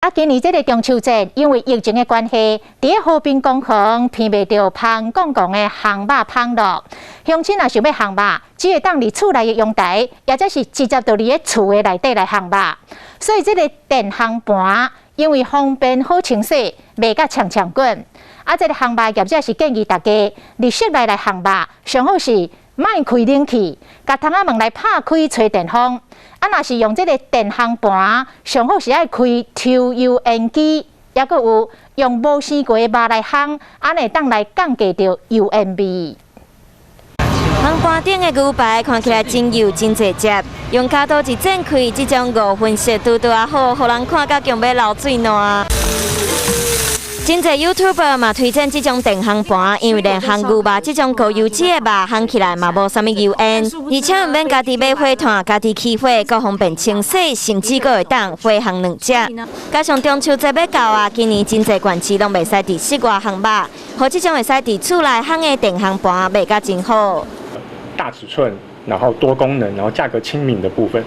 啊，今年這个中秋節，因為疫情的關係，佇和平公園鼻袂著芳摃摃的烘肉麭咯。鄉親若想欲烘肉，只會當佇厝內的陽台，抑者是直接就佇咧厝的內底來烘肉。所以這个電烘盤，因為方便好清洗，賣甲搶搶滾。啊，這个烘肉業者是建議大家，佇室內來烘肉，上好是莫開冷氣，共窗仔門來拍開吹電風。啊，若是用這个電烘盤，上好是愛開抽油煙機，抑閣有用無生過的肉來烘，按呢會當來降低著油煙味。烘盤頂的牛排看起來真油真濟汁，用跤刀一剪開，這種五分熟拄拄仔好，予人看甲強欲流水瀾。真濟 YouTuber 嘛推薦這種電烘盤，因為連烘牛肉這種高油脂的肉烘起來嘛無啥物油煙，而且毋免家己買火炭、家己起火，閣方便清洗，甚至閣會當火烘兩隻。加上中秋節欲到啊，今年真濟縣市攏袂使佇室外烘肉，予這種會使佇厝內烘的電烘盤賣甲真好。大尺寸，然後多功能，然後價格親民的部分，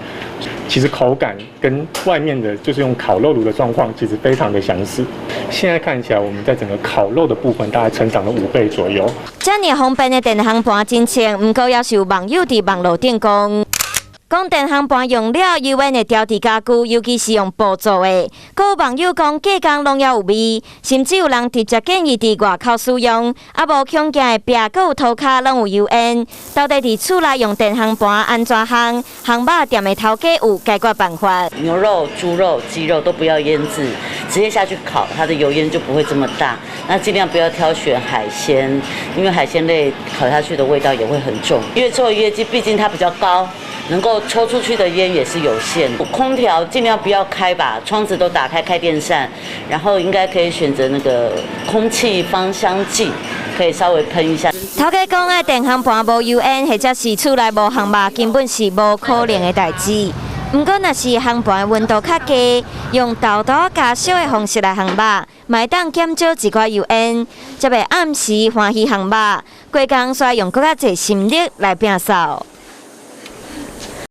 其實口感跟外面的就是用烤肉爐的狀況，其實非常的相似。現在看起來，我們在整個烤肉的部分大概成長了5倍左右。遮爾方便的電烘盤真穿，毋過也是有網友佇網路頂講，講電烘盤用了油煙會牢佇家具，尤其是用布做的。閣有網友講隔工攏猶有味，甚至有人直接建議佇外口使用，啊無恐驚會壁閣有塗跤攏有油煙。到底佇厝內用電烘盤按怎烘？烘肉店的頭家有解決辦法。牛肉、豬肉、雞肉都不要醃製，直接下去烤，它的油煙就不會這麼大。那盡量不要挑選海鮮，因為海鮮類烤下去的味道也會很重。因為抽油煙機畢竟它比較高，能夠抽出去的煙也是有限。空調盡量不要開吧，窗子都打開，開電扇，然後應該可以選擇那個空氣芳香劑，可以稍微噴一下。頭家講的電烘盤無油煙，或者是厝內無烘肉，根本是無可能的代誌。毋過，若是烘盤溫度較低，用豆豆加燒的方式來烘肉，嘛會當減少一寡油煙，才袂暗時歡喜烘肉，規工煞用閣較濟心力來摒掃。